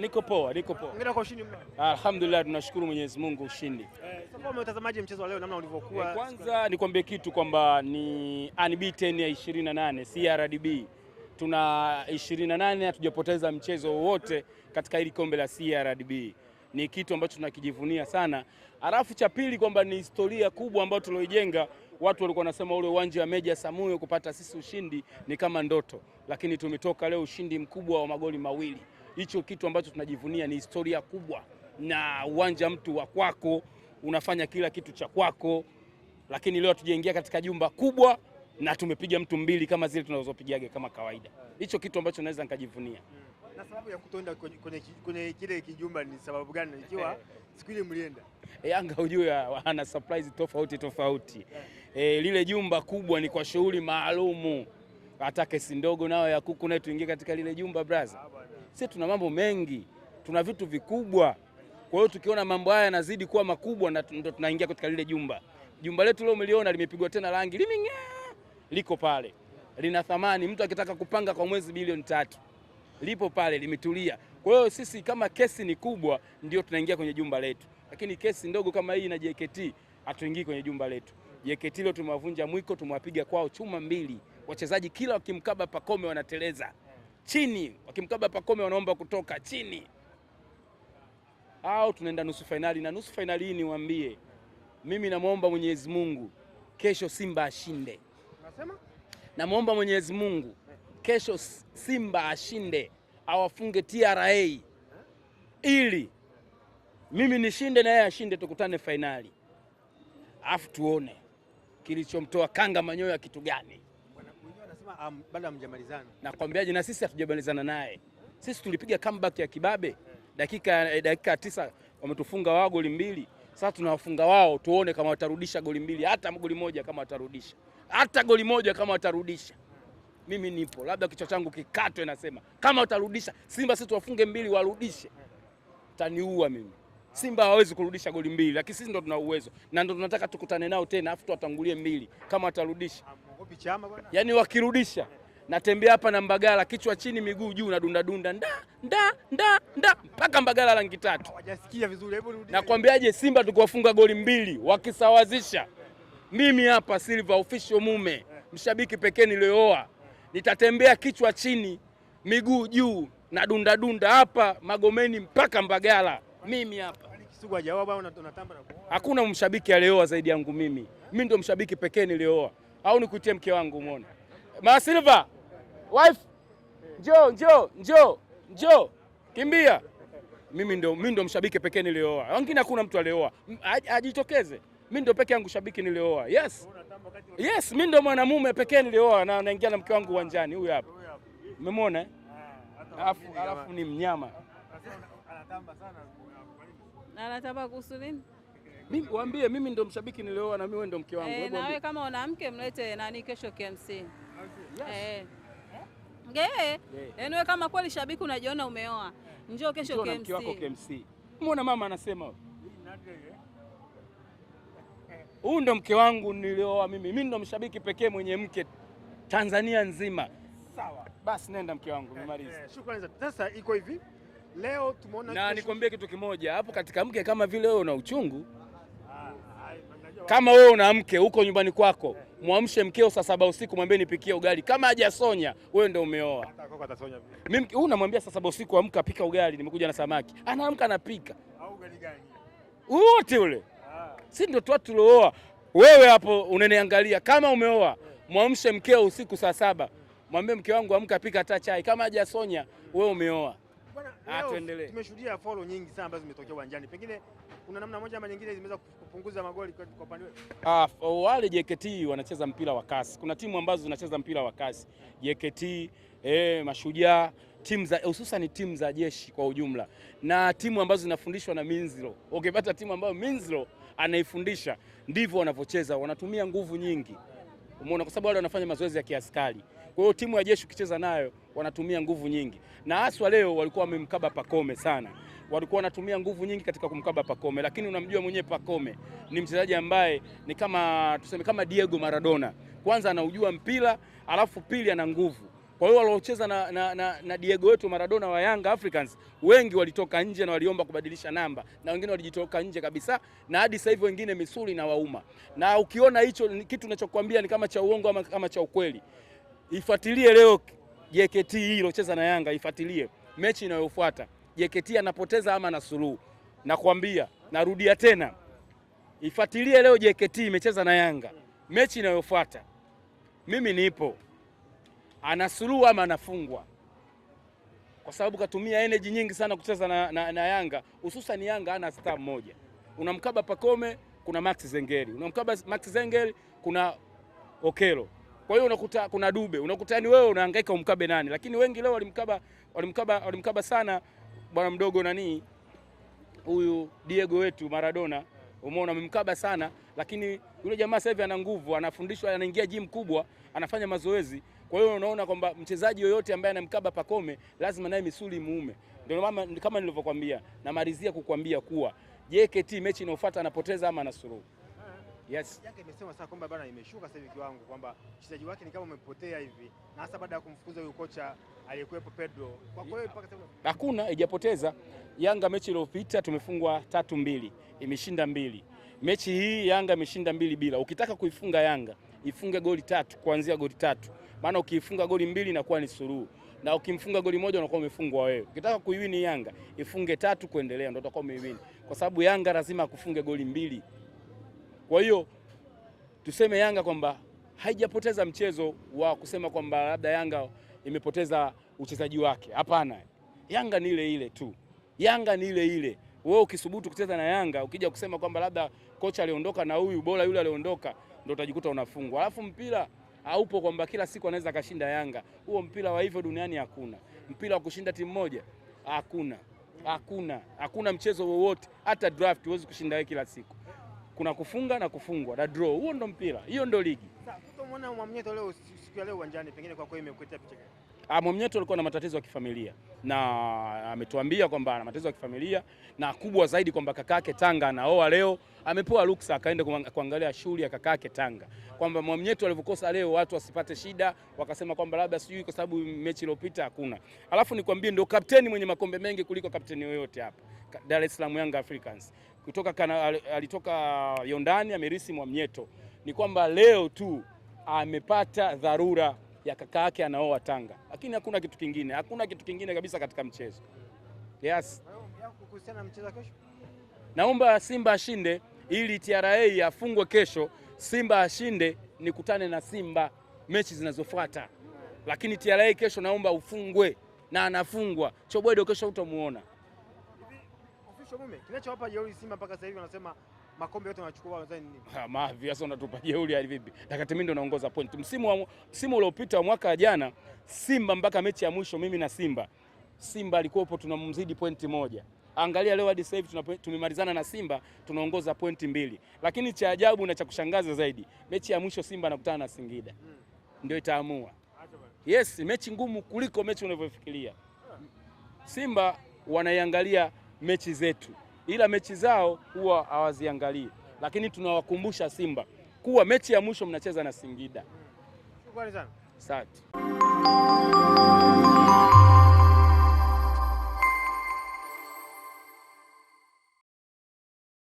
Niko poa, niko poa. Hongera kwa ushindi mno. Alhamdulillah, tunashukuru Mwenyezi Mungu ushindi. Sasa umetazamaje mchezo wa leo namna ulivyokuwa? Kwanza nikwambie kitu kwamba ni unbeaten ya 28 CRDB. Tuna 28 hatujapoteza mchezo wowote katika hili kombe la CRDB. Ni kitu ambacho tunakijivunia sana. Alafu cha pili kwamba ni historia kubwa ambayo tulioijenga. Watu walikuwa wanasema ule uwanja wa Meja Samuyo kupata sisi ushindi ni kama ndoto, lakini tumetoka leo ushindi mkubwa wa magoli mawili. Hicho kitu ambacho tunajivunia ni historia kubwa, na uwanja mtu wa kwako, unafanya kila kitu cha kwako, lakini leo hatujaingia katika jumba kubwa na tumepiga mtu mbili kama zile tunazopigaga kama kawaida. Hicho kitu ambacho naweza nikajivunia. Na sababu ya kutoenda kwenye kile kijumba ni sababu gani ikiwa siku ile mlienda? Yanga hujue ana surprise tofauti tofauti. Lile jumba kubwa ni kwa shughuli maalumu. Hata kesi ndogo nayo ya kuku nayo tuingie katika lile jumba brother. Sisi tuna mambo mengi, tuna vitu vikubwa. Kwa hiyo tukiona mambo haya yanazidi kuwa makubwa na ndo tunaingia katika lile jumba. Jumba letu leo umeliona limepigwa tena rangi, limeng'aa, liko pale. Lina thamani, mtu akitaka kupanga kwa mwezi bilioni 3. Lipo pale limetulia. Kwa hiyo sisi kama kesi ni kubwa ndio tunaingia kwenye jumba letu. Lakini kesi ndogo kama hii na JKT hatuingii kwenye jumba letu. JKT leo tumewavunja mwiko, tumewapiga kwao chuma mbili. Wachezaji kila wakimkaba Pacome wanateleza chini, wakimkaba Pacome wanaomba kutoka chini. Au tunaenda nusu fainali, na nusu fainali hii niwaambie, mimi namuomba Mwenyezi Mungu kesho Simba ashinde. Unasema? Namuomba Mwenyezi Mungu kesho Simba ashinde, awafunge TRA ili mimi nishinde na yeye ashinde, tukutane fainali. Alafu tuone kilichomtoa kanga manyoya kitu gani. Wanasema bado hamjamalizana. Nakwambiaje, na sisi hatujamalizana naye. Sisi tulipiga comeback ya kibabe. Dakika 9 wametufunga wao goli 2. Sasa tunawafunga wao, tuone kama watarudisha goli 2, hata goli moja kama watarudisha. Hata goli moja kama watarudisha. Mimi nipo, labda kichwa changu kikatwe, nasema kama watarudisha Simba sisi tuwafunge 2 warudishe. Taniua mimi. Simba hawawezi kurudisha goli 2, lakini sisi ndo tuna uwezo na ndo tunataka tukutane nao tena, afu tuwatangulie 2 kama watarudisha. Hamuogopi Chama bwana? Yaani wakirudisha natembea hapa na Mbagala kichwa chini miguu juu na dunda dunda nda nda nda nda mpaka Mbagala rangi 3. Hawajasikia vizuri, hebu rudie. Nakwambiaje, Simba tukiwafunga goli 2 wakisawazisha, mimi hapa Silver official mume mshabiki pekee niliyooa, nitatembea kichwa chini miguu juu na dunda dunda hapa Magomeni mpaka Mbagala. Mimi hapa. Kisugu hajaoa bwana, unatamba na kuoa. Hakuna mshabiki aliyeoa zaidi yangu mimi. Mimi ndo mshabiki pekee niliyooa. Au nikuitie mke wangu muone. Ma Silver, wife, njoo, njoo, njoo, njoo. Kimbia. Mimi ndo mshabiki pekee niliyooa. Wengine hakuna mtu aliyeoa. Ajitokeze. Mimi ndo peke yangu shabiki niliyooa. Yes. Yes, mimi ndo mwanamume pekee niliyooa na naingia na mke wangu uwanjani huyu hapa. Umemwona eh? Alafu ni mnyama. Anatamba sana. Na anatamba kuhusu nini? Mimi waambie mimi ndo mshabiki nilioa na mimi wewe ndo mke wangu. Hebu Na wewe waambie. kama una mke mlete nani kesho KMC. Yes. Yaani wewe kama kweli shabiki unajiona umeoa, njoo kesho Njoo na KMC. mke wako KMC. Muona mama anasema. Huyu ndo mke wangu nilioa mimi. Mimi ndo mshabiki pekee mwenye mke Tanzania nzima. Sawa. Basi nenda mke wangu nimalize. Shukrani. Sasa iko hivi. Leo tumeona Na nikwambie kitu kimoja, hapo katika mke kama vile wewe una uchungu. Kama wewe una mke huko nyumbani kwako, muamshe mkeo saa 7 usiku mwambie nipikie ugali. Kama hajasonya, wewe ndio umeoa. Hata kwako atasonya pia. Mimi huyu namwambia saa 7 usiku amka pika ugali, nimekuja na samaki. Anaamka anapika. Au ugali gani? Wote ule. Si ndio tu tulooa. Wewe hapo unaniangalia kama umeoa, muamshe mkeo usiku saa 7. Mwambie mke wangu amka pika hata chai. Kama hajasonya, wewe umeoa. Bwana, leo Tuendelee. Tumeshuhudia follow nyingi sana ambazo zimetokea uwanjani. Pengine kuna namna moja ama nyingine zimeweza kupunguza magoli kwa upande wetu. Wale JKT wanacheza mpira wa kasi. Kuna timu ambazo zinacheza mpira wa kasi. JKT, Mashujaa, timu za hususan timu za jeshi kwa ujumla na timu ambazo zinafundishwa na Minziro. Ukipata timu ambayo Minziro anaifundisha ndivyo wanavyocheza, wanatumia nguvu nyingi. Umeona, kwa sababu wale wanafanya mazoezi ya kiaskari. Kwa hiyo timu ya jeshi ukicheza nayo wanatumia nguvu nyingi. Na haswa leo walikuwa wamemkaba Pacome sana. Walikuwa wanatumia nguvu nyingi katika kumkaba Pacome, lakini unamjua mwenyewe Pacome ni mchezaji ambaye ni kama tuseme kama Diego Maradona. Kwanza anaujua mpira, alafu pili ana nguvu. Kwa hiyo waliocheza na Diego wetu Maradona wa Yanga Africans wengi walitoka nje na waliomba kubadilisha namba, na wengine walijitoka nje kabisa, na hadi sasa hivi wengine misuli na wauma. Na ukiona hicho kitu ninachokuambia ni kama cha uongo ama kama cha ukweli, ifuatilie leo JKT hii iliyocheza na Yanga, ifuatilie mechi inayofuata JKT anapoteza ama na suluhu. Nakwambia, narudia tena, ifuatilie leo JKT imecheza na Yanga, mechi inayofuata mimi nipo, ana suluhu ama anafungwa, kwa sababu katumia energy nyingi sana kucheza na Yanga, hususan Yanga ana star mmoja. Unamkaba Pacome, kuna Max Zengeli, unamkaba Max Zengeli, kuna Okelo. Kwa hiyo unakuta kuna Dube, unakuta yani wewe unahangaika umkabe nani, lakini wengi leo walimkaba sana bwana mdogo nani huyu Diego wetu Maradona, umeona amemkaba sana, lakini yule jamaa sasa hivi ana nguvu, anafundishwa, anaingia gym kubwa, anafanya mazoezi. Kwa hiyo unaona kwamba mchezaji yoyote ambaye anamkaba Pacome lazima naye misuli muume. Ndio maana kama nilivyokuambia, namalizia kukuambia kuwa JKT mechi inayofuata anapoteza ama anasuluhu. Yes. Yanga imesema sasa kwamba bana imeshuka sasa hivi kiwango, kwamba mchezaji wake ni kama umepotea hivi, na hasa baada ya kumfukuza huyu kocha aliyekuwepo Pedro. Kwa kweli mpaka sasa hakuna, haijapoteza. Yanga mechi iliyopita tumefungwa 3-2, imeshinda 2. Mechi hii Yanga imeshinda 2-0. Ukitaka kuifunga Yanga ifunge goli 3, kuanzia goli 3. Maana ukiifunga goli 2 inakuwa ni suluhu, na ukimfunga goli 1 unakuwa umefungwa wewe. Ukitaka kuiwini Yanga ifunge 3 kuendelea, ndio utakuwa umeiwini, kwa sababu Yanga lazima akufunge goli 2. Kwa hiyo tuseme Yanga kwamba haijapoteza mchezo wa kusema kwamba labda Yanga imepoteza uchezaji wake. Hapana. Yanga ni ile ile tu. Yanga ni ile ile. Wewe ukisubutu kucheza na Yanga, ukija kusema kwamba labda kocha aliondoka na huyu bora yule aliondoka, ndio utajikuta unafungwa. Alafu mpira haupo kwamba kila siku anaweza kashinda Yanga. Huo mpira wa hivyo duniani hakuna. Mpira wa kushinda timu moja hakuna. Hakuna. Hakuna mchezo wowote, hata draft huwezi kushinda wewe kila siku. Kuna kufunga na kufungwa na draw. Huo ndo mpira. Hiyo ndo ligi. Sasa utamwona Mwamnyeto leo siku ya leo uwanjani, pengine kwa kweli imekuletea picha gani? Mwamnyeto alikuwa na matatizo ya kifamilia na ametuambia kwamba ana matatizo ya kifamilia, na kubwa zaidi kwamba kakake Tanga anaoa leo, amepewa ruksa akaenda kuangalia shughuli ya kakake Tanga, kwamba Mwamnyeto alivyokosa leo watu wasipate shida, wakasema kwamba labda sijui kwa sababu mechi iliyopita hakuna. Alafu nikwambie ndio kapteni mwenye makombe mengi kuliko kapteni yoyote hapa Dar es Salaam Young Africans. Kutoka alitoka Yondani amerisi Mwamnyeto. Ni kwamba leo tu amepata dharura ya kaka yake anaoa Tanga, lakini hakuna kitu kingine, hakuna kitu kingine kabisa katika mchezo. Yes. Kuhusiana na mchezo kesho, naomba Simba ashinde ili TRA afungwe kesho, Simba ashinde nikutane na Simba mechi zinazofuata. Lakini TRA kesho naomba ufungwe, na anafungwa. Chobwedo kesho utamuona. Official mume, kinachowapa jeuri Simba mpaka sasa hivi wanasema makombe yote wanachukua wao, nadhani nini? Mavi sasa unatupa jeuri hadi vipi? Wakati mimi ndo naongoza point. Msimu uliopita mwaka jana Simba mpaka mechi ya mwisho mimi na Simba. Simba alikuwa tunamzidi pointi 1. Angalia leo hadi sasa hivi tumemalizana na Simba tunaongoza pointi 2. Lakini cha ajabu na cha kushangaza zaidi, mechi ya mwisho Simba anakutana na Singida. Ndio itaamua. Yes, mechi ngumu kuliko mechi unavyofikiria. Simba wanaiangalia mechi zetu, ila mechi zao huwa hawaziangalii. Lakini tunawakumbusha Simba kuwa mechi ya mwisho mnacheza na Singida. Shukrani sana. Asante.